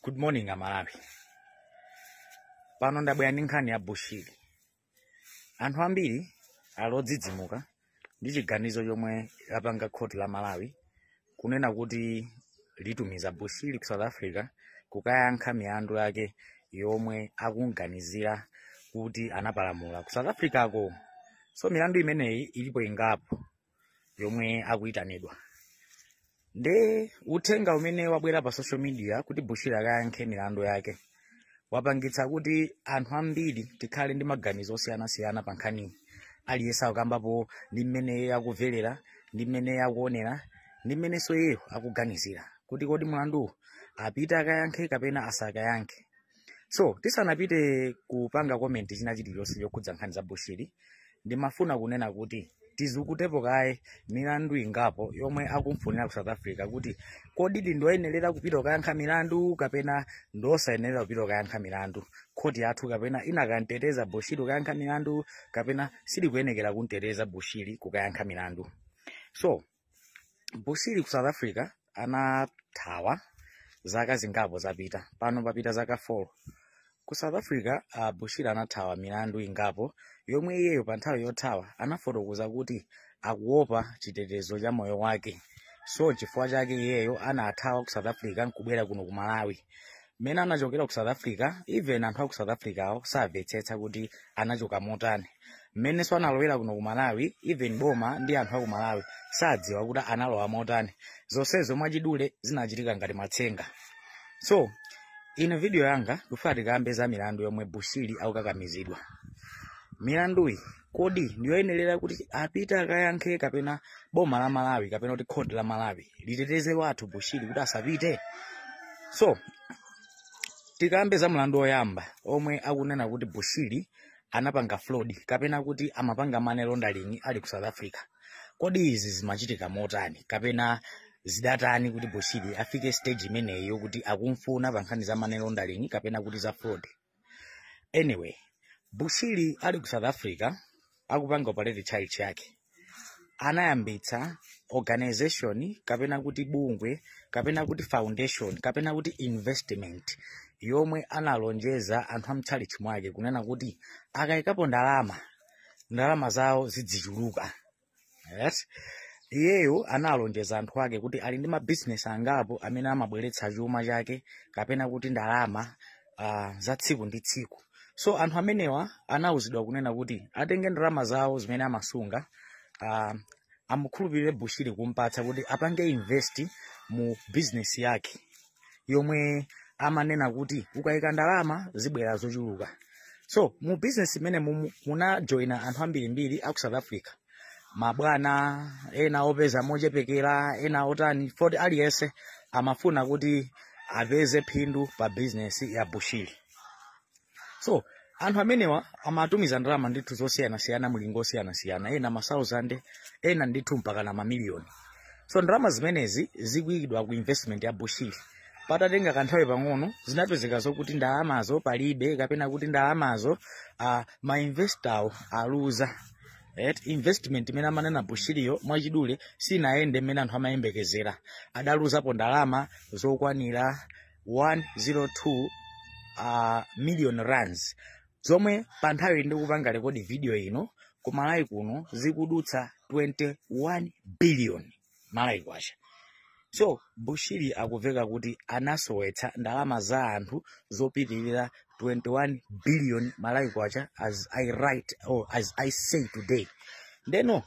Good morning, Amalawi. Pano ndabwera ndi nkhani ya Bushiri. Anthu ambiri ali odzidzimuka ndi chiganizo chomwe lapanga khoti la Malawi kunena kuti litumiza Bushiri ku South Africa kukayankha milandu yake yomwe akunganizira kuti anapalamula ku South Africa ko. So milandu imeneyi ilipo ingapo yomwe akuyitanidwa. Nde uthenga umene wabwera pa social media kuti Bushiri akayankhe milandu yake wapangitsa kuti anthu ambiri tikhale ndi maganizo osiyanasiyana pa nkhaniyi. Aliyense akukambapo ndi mmene akumverera, ndi mmene akuonera, ndi mmenenso iyeyo akuganizira kuti kodi mlanduwu apite akayankhe kapena asakayankhe. So tisanapite kupanga comment china chilichonse chokhudza nkhani za Bushiri, ndimafuna kunena kuti tizukutepo kaye milandu ingapo yomwe akumfunira ku South Africa, kuti kodi ndi ndoyenerera kupita kukayankha milandu kapena ndosayenerera kupita kukayankha milandu. Khoti yathu kapena inakanteteza Bushiri kukayankha milandu kapena silikuyenekera kunteteza Bushiri kukayankha milandu. So Bushiri ku South Africa anathawa zaka zingapo zapita, pano papita zaka 4. Ku South Africa Bushiri anathawa milandu ingapo yomwe iyeyo pa nthawi yothawa anafotokoza kuti akuopa chitetezo cha moyo wake. So chifukwa chake iyeyo anathawa ku South Africa nkubwera kuno ku Malawi. Mmene anachokera ku South Africa, even anthu aku South Africa awo samvetsetsa kuti anachoka motani. Mmenenso analowera kuno ku Malawi, even boma ndi anthu aku Malawi sadziwa kuti analowa motani. Zonsezo mwachidule zinachitika ngati matsenga. So ine video yanga ndikufuna tikambe za milandu yomwe Bushiri akukakamizidwa. Milanduyi kodi ndiyoyenerera kuti apite akayankhe kapena boma la Malawi kapena kuti khoti la Malawi liteteze wathu Bushiri kuti asapite? So tikambe za mlandu woyamba omwe akunena kuti Bushiri anapanga fraud kapena kuti amapanga money laundering ali ku South Africa. Kodi izi zimachitika motani kapena zidatani kuti Bushiri afike stage imeneyi yokuti akumfuna pa nkhani za money laundering kapena kuti za fraud? Anyway, Bushiri ali ku South Africa akupanga operate church yake, anayambitsa organization kapena kuti bungwe kapena kuti foundation kapena kuti investment yomwe analonjeza anthu amtchalitchi mwake kunena kuti akayikapo ndalama, ndalama zawo zidzichuluka. Yes? Iyeyo analonjeza anthu ake kuti ali ndi mabizinesi angapo amene amabweretsa chuma chake kapena kuti ndalama za tsiku ndi tsiku. So anthu amenewa anawuzidwa kunena kuti atenge ndalama zawo zimene amasunga, amukhulupirire Bushiri kumpatsa kuti apange invest mu business yake yomwe amanena kuti ukayika ndalama zibwera zochuluka. So mu business imene munajoyina anthu ambirimbiri aku South Africa, mabwana ena opeza mochepekera, ena otani, foti aliyense amafuna kuti apeze phindu pa business ya Bushiri. So anthu amenewa amatumiza ndalama ndithu zosiyanasiyana, mlingo osiyanasiyana, ena ma thousand, ena ndithu mpaka na mamiliyoni. So ndalama zimenezi zikuyikidwa ku investment ya Bushiri. Patatenga kanthawi pang'ono zinapezeka zokuti ndalamazo palibe kapena kuti ndalamazo ma investor aluza. Right? Investment imene amanena Bushiriyo mwachidule sinayende mmene anthu amayembekezera. Adaluzapo ndalama zokwanira 102 million rands, zomwe pa nthawi ndikupanga record video ino ku Malawi kuno zikudutsa 21 billion Malawi kwacha. So Bushiri akuveka kuti anasowetsa ndalama za anthu zopitirira 21 billion Malawi kwacha as I write or as I say today. Ndeno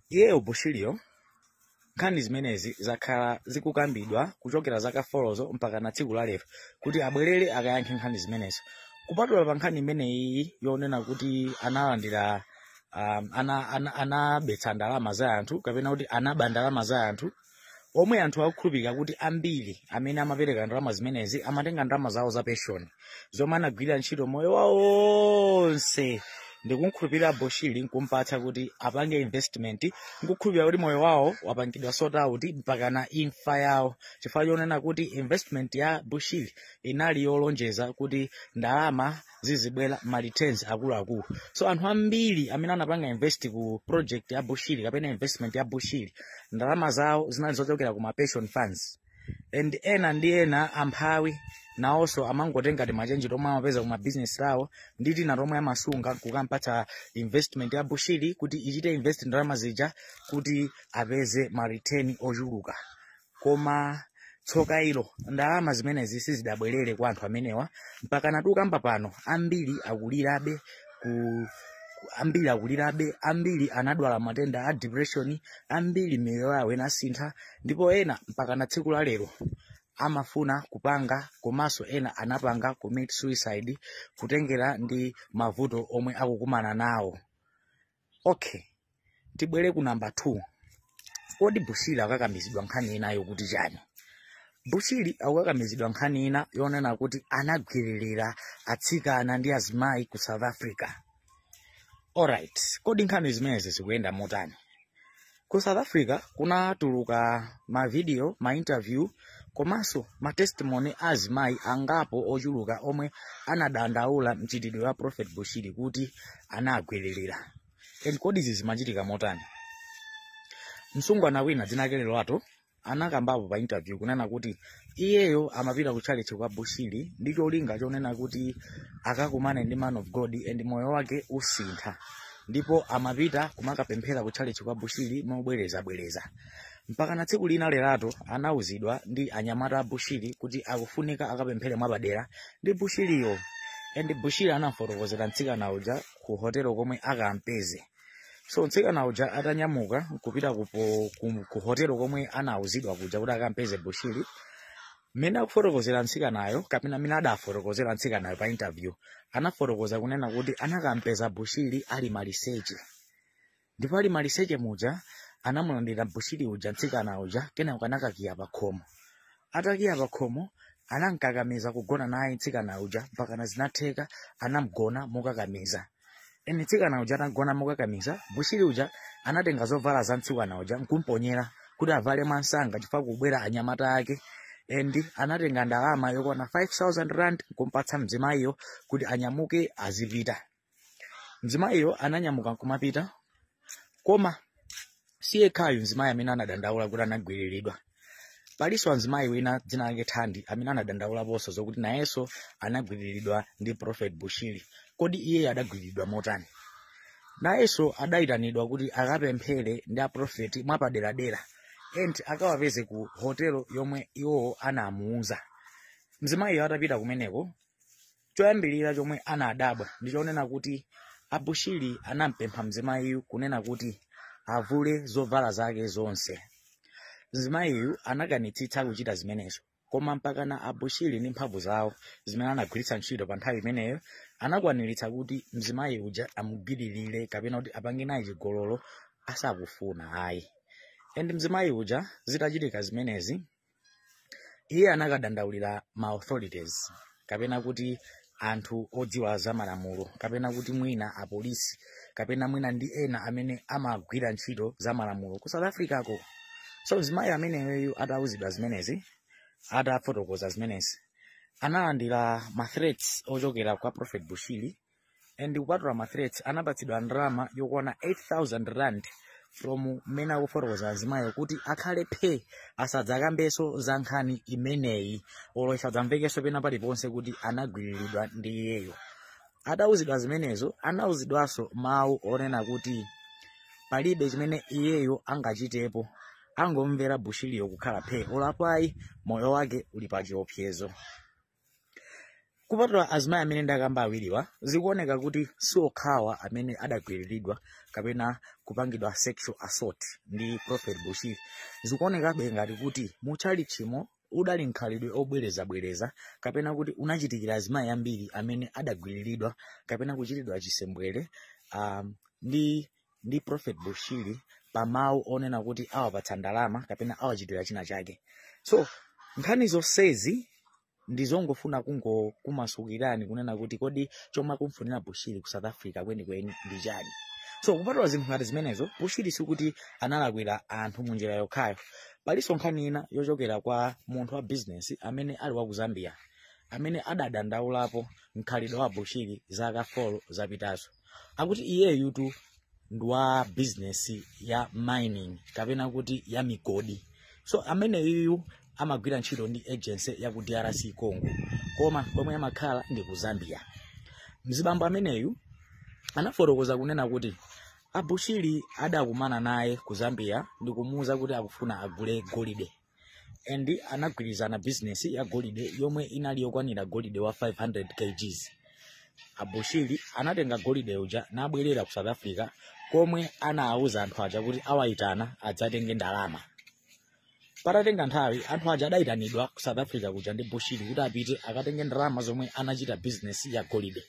iyeyo Bushiriyo, nkhani zimenezi zakhala zikukambidwa kuchokera zaka 4 mpaka na tsiku la lero kuti abwerere akayankhe nkhani zimenezo. Kupatula pa nkhani imeneyi yonena kuti analandira anabetsa ndalama za anthu kapena kuti anaba ndalama za anthu, omwe anthu akukhulupirira kuti ambiri amene amapereka ndalama zimenezi amatenga ndalama zawo za pension zomwe anagwirira ntchito moyo wawo wonse ndikunkhulupirira Bushiri nkumpatsa kuti apange investment, nkukhulupirira kuti moyo wawo wapangidwa sort out mpaka na imfa yawo, chifukwa chonena kuti investment ya Bushiri inali yolonjeza kuti ndalama zizibwera ma returns akuluakulu. So anthu ambiri amene anapanga invest ku project ya Bushiri kapena investment ya Bushiri, ndalama zawo zinali zochokera ku ma pension funds. And ena ndi ena amphawi nawonso amangotenga timachenji tomwe amapeza kuma business lawo ndi tina tomwe amasunga kukampatsa investment ya Bushiri kuti ichite invest ndalama zija kuti apeze ma return ochuluka. Koma tsoka ilo, ndalama zimenezi sizidabwerere kwa anthu amenewa mpaka natukamba pano. Ambiri akulirabe ku ambiri akulirabe, ambiri anadwala matenda a depression, ambiri miyoyo yawo inasintha, ndipo ena mpaka na tsiku la lero amafuna kupanga, komanso ena anapanga commit suicide kutengera ndi mavuto omwe akukumana nawo. Okay, tibwere ku namba 2. Kodi Bushiri akakamizidwa nkhani inayo kuti chani? Bushiri akukakamizidwa nkhani ina yonena kuti anagwiririra atsikana ndi azimayi ku South Africa. Alright, kodi nkhani zimenezi zikuyenda motani? Ku South Africa kunatuluka ma video, ma interview komanso ma testimony a azimayi angapo ochuluka omwe anadandaula mchitidwe wa Prophet Bushiri kuti anagwiririra. And kodi izi zimachitika motani? Msungwana wina dzina lake Lerato anakambapo pa interview kunena kuti iyeyo amapita ku church kwa Bushiri ndi cholinga chonena kuti akakumane ndi man of God and moyo wake usintha, ndipo amapita kumakapemphera ku church kwa Bushiri mobwerezabwereza, mpaka na tsiku lina Lerato anauzidwa ndi anyamata a Bushiri kuti akufunika akapemphere mwapadera ndi Bushiriyo. And Bushiri anafotokozera mtsikana uja ku hotelo komwe akampeze. So mtsikana uja atanyamuka kupita ku hotelo komwe anauzidwa kuja kuti akampeze Bushiri, mmene akufotokozera mtsikanayo, kapena mmene adafotokozera mtsikanayo pa interview, anafotokoza kunena kuti anakampeza Bushiri ali maliseche, ndipo ali maliseche muja anamulandira Bushiri uja mtsikana uja, kenako anakakiya pa khomo. Atakiya pa khomo, anankakamiza kugona naye mtsikana uja mpaka zinatheka, anamgona mokakamiza. Eni mtsikana uja atagona mokakamiza, Bushiri uja anatenga zovala za mtsikana uja nkumponyera kuti avale mwansanga chifukwa kubwera anyamata ake, and anatenga ndalama yokwana 5000 rand nkumpatsa mzimayiyo kuti anyamuke azipita. Mzimayiyo ananyamuka nkumapita. Koma si yekhayo mzimayi amene anadandaula kuti anagwiriridwa. Palinso mzimayi wina dzina lake Thandi amene anadandaulaponso zokuti nayenso anagwiriridwa ndi Prophet Bushiri. Kodi iye adagwiriridwa motani? Nayenso adayitanidwa kuti akapemphere ndi aprofeti mwapaderadera and akawapeze ku hotelo yomwe iwowo anamuuza. Mzimayiyo atapita kumeneko, choyambirira chomwe anadabwa ndi chonena kuti abushiri anampempha mzimayiyu kunena kuti avule zovala zake zonse. Mzimayiyu anakanitsitsa kuchita zimenezo, koma mpakana abushiri ndi mphamvu zawo zimene anagwiritsa ntchito pa nthawi imeneyo anakwaniritsa kuti mzimayi uja amugwiririre kapena kuti apange naye chigololo asakufuna ayi. And mzimayi uja zitachitika zimenezi, iye anakadandaulira ma authorities, kapena kuti anthu odziwa za malamulo, kapena kuti mwina apolisi, kapena mwina ndi ena amene amagwira ntchito za malamulo ku South Africa ko. So mzimayi ameneyoyu atauzidwa zimenezi, atafotokoza zimenezi, analandira ma threats ochokera kwa Prophet Bushiri, and kupatula ma threats, anapatsidwa ndalama yokwana 8000 rand from mmene akufotokoza azimayi kuti akhale phe, asadzakambenso za nkhani imeneyi olo isadzamvekenso pena paliponse kuti anagwiriridwa ndi iyeyo. Atauzidwa zimenezo, anauzidwanso mawu onena kuti palibe chimene iyeyo angachitepo, angomvera Bushiriyo kukhala phe, olapo ayi moyo wake uli pa chiopsezo. Kupatula azimayi amene ndakamba awiriwa, zikuoneka kuti siokhawa amene adagwiriridwa kapena kupangidwa sexual assault ndi Prophet Bushiri. Zikuonekabe ngati kuti muchalichimo udali mkhalidwe obwerezabwereza, kapena kuti unachitikira azimayi ambiri amene adagwiriridwa kapena kuchitidwa chisembwere ndi Prophet Bushiri pa mawu onena kuti awapatsa ndalama kapena awachitira china chake. So nkhani zonsezi ndizongofuna kungokumasukirani kunena kuti kodi chomwe akumfunira Bushiri ku South Africa kwenikweni ndi chani? So kupatula zinthu ngati zimenezo, Bushiri sikuti analakwira anthu munjira yokhayo. Palinso nkhani ina yochokera kwa munthu wa business amene ali wa ku Zambia amene adadandaulapo mkhalidwe wa Bushiri zaka 4 zapitazo. Akuti iyeyutu ndi wa business ya mining, kapena kuti ya migodi. So ameneyuyu Amagwira ntchito ndi agency ya ku DRC Congo, koma komwe amakhala ndi ku Zambia. Mzibambo ameneyu anafotokoza kunena kuti abushiri adakumana naye ku Zambia ndi kumuwuza kuti akufuna agule golide, and anagwirizana bizinesi ya golide yomwe inali yokwanira golide wa 500 kgs. Abushiri anatenga golide uja nabwerera ku South Africa, komwe anawuza anthu aja kuti awayitana adzatenge ndalama. Patatenga nthawi, anthu aja adayitanidwa ku South Africa kuja ndi Bushiri kuti apite akatenge ndalama zomwe anachita bizinesi ya golide.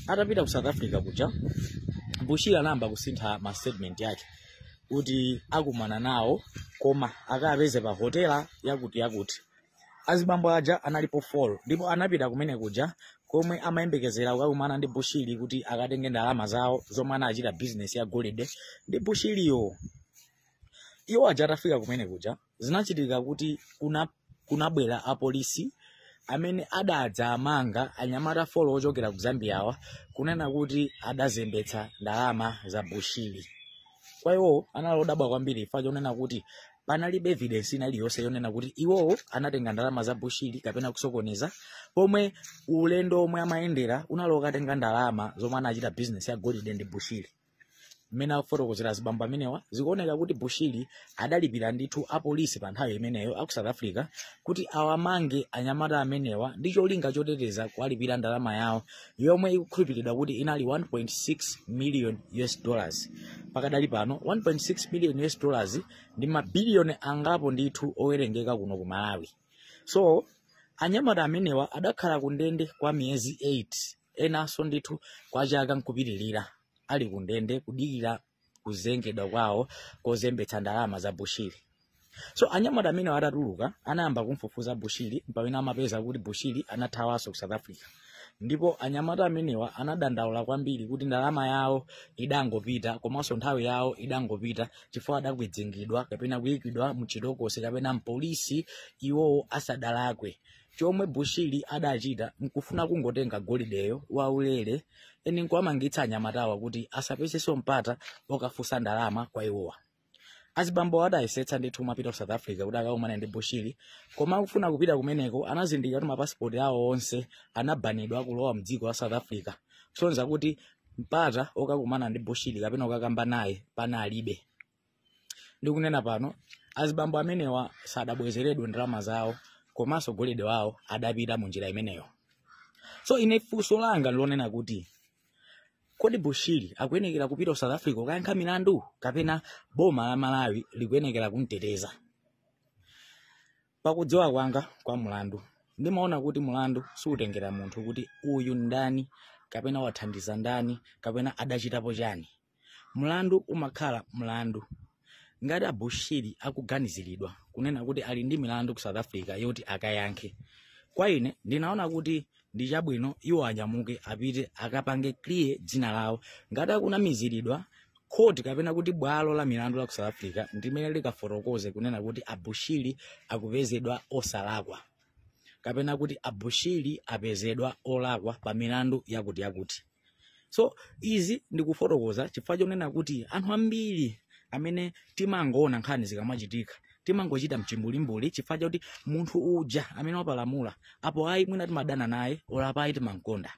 Atapita ku South Africa kuja, Bushiri anayamba kusintha ma statement yake kuti akumana nawo koma akapeze pa hotela yakuti yakuti. Azibambo aja analipo 4, ndipo anapita kumene kuja komwe amayembekezera kukakumana ndi Bushiri kuti akatenge ndalama zawo zomwe anachita bizinesi ya golide ndi Bushiriyo. Iwo aja atafika kumene kuja, zinachitika kuti kunabwera apolisi amene adadza amanga anyamata 4 ochokera ku Zambiawa, kunena kuti adazembetsa ndalama za Bushiri. Kwa iwo anali odabwa kwambiri chifukwa chonena kuti panalibe evidence ina iliyonse yonena kuti iwowo anatenga ndalama za Bushiri kapena kusokoneza, pomwe ulendo omwe amayendera unali okatenga ndalama zomwe anachita business ya golide ndi Bushiri. Mmene akufotokozera azibambo amenewa, zikuoneka kuti Bushiri adalipira ndithu apolisi pa nthawi imeneyo aku South Africa kuti awamange anyamata amenewa ndi cholinga choteteza kuwalipira ndalama yawo yomwe ikukhulupiridwa kuti inali 1.6 million US dollars. Pakadali pano 1.6 million US dollars ndi mabiliyoni angapo ndithu owerengeka kuno ku Malawi. So anyamata amenewa adakhala ku ndende kwa miyezi 8, enanso ndithu kwa chaka nkupitirira, ali ku ndende kudikira kuzengedwa kwawo kozembetsa ndalama za Bushiri. So anyamata amene atatuluka anayamba kumfufuza Bushiri, pamene amapeza kuti Bushiri anathawanso ku South Africa. Ndipo anyamata amenewa anadandaula kwambiri kuti ndalama yawo idangopita, komanso nthawi yawo idangopita, chifukwa adakwedzengedwa kapena kuyikidwa mchitokosi kapena mpolisi iwowo asadalakwe. Chomwe Bushiri adachita nkufuna kungotenga golideyo waulere, eni nkuwamangitsa anyamatawa kuti asapezenso mpata okafunsa ndalama kwa iwowa. Azibambo adayesetsa ndithu mapita ku South Africa kuti akakumane ndi Bushiri, koma akufuna kupita kumeneko anazindikira kuti mapasipoti awo onse anabanidwa kulowa mdziko la South Africa, kusonyeza kuti mpata okakumana ndi Bushiri kapena okakamba naye panalibe. Ndikunena pano, azibambo amenewa sadabwezeredwe ndalama zawo, komanso golide wawo adapita mu njira imeneyo. So ine funso langa ndilonena kuti kodi Bushiri akuyenekera kupita ku South Africa kukayankha milandu, kapena boma la Malawi likuyenekera kumteteza? Pakudziwa kwanga kwa mulandu, ndimaona kuti mulandu siutengera munthu kuti uyu ndani kapena wathandiza ndani kapena adachitapo chani. Mlandu umakhala mlandu. Ngati abushiri akuganiziridwa kunena kuti ali ndi milandu ku South Africa yoti akayankhe, kwa ine ndinaona kuti ndi chabwino iwo anyamuke apite akapange clear dzina lawo. Ngati akunamiziridwa, khoti kapena kuti bwalo la milandu la ku South Africa ndimene likafotokoze kunena kuti abushiri akupezedwa osalakwa kapena kuti abushiri apezedwa olakwa pa milandu yakuti yakuti. So izi ndikufotokoza chifukwa chonena kuti anthu ambiri amene timangoona nkhani zikamachitika timangochita mchimbulimbuli chifukwa chakuti munthu uja amene wapalamula apo ayi mwina timadana naye, olapa ayi timankonda.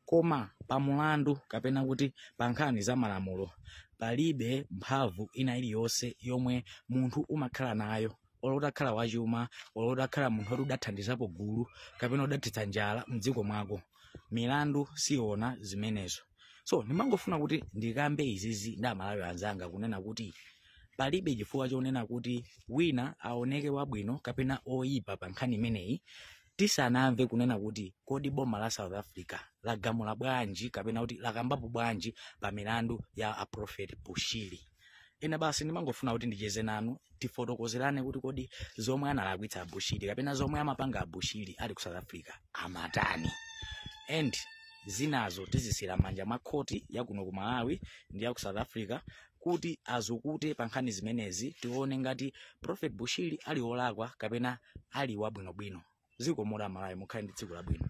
Koma pa mulandu kapena kuti pa nkhani za malamulo palibe mphamvu ina iliyonse yomwe munthu umakhala nayo, olo utakhala wachuma, olo utakhala munthu oti udathandizapo gulu kapena udathetsa njala mdziko mwako. Milandu siona zimenezo. So ndimangofuna kuti ndikambe izizi ndi Amalawi anzanga kunena kuti palibe chifukwa chonena kuti wina aoneke wabwino kapena oyipa pa nkhani imeneyi tisanamve kunena kuti kodi boma la South Africa lagamula bwanji kapena kuti lakambapo bwanji pa milandu ya a Prophet Bushiri. Ine basi ndimangofuna kuti ndicheze nanu, tifotokozerane kuti kodi zomwe analakwitsa Abushiri kapena zomwe amapanga Abushiri ali ku South Africa amatani, and zinazo tizisira manja mwa khoti ya kuno ku Malawi ndi ya ku South Africa kuti azukute pa nkhani zimenezi, tione ngati Prophet Bushiri ali olakwa kapena ali wabwinobwino. Zikomo Malawi, mukhale ndi tsiku labwino.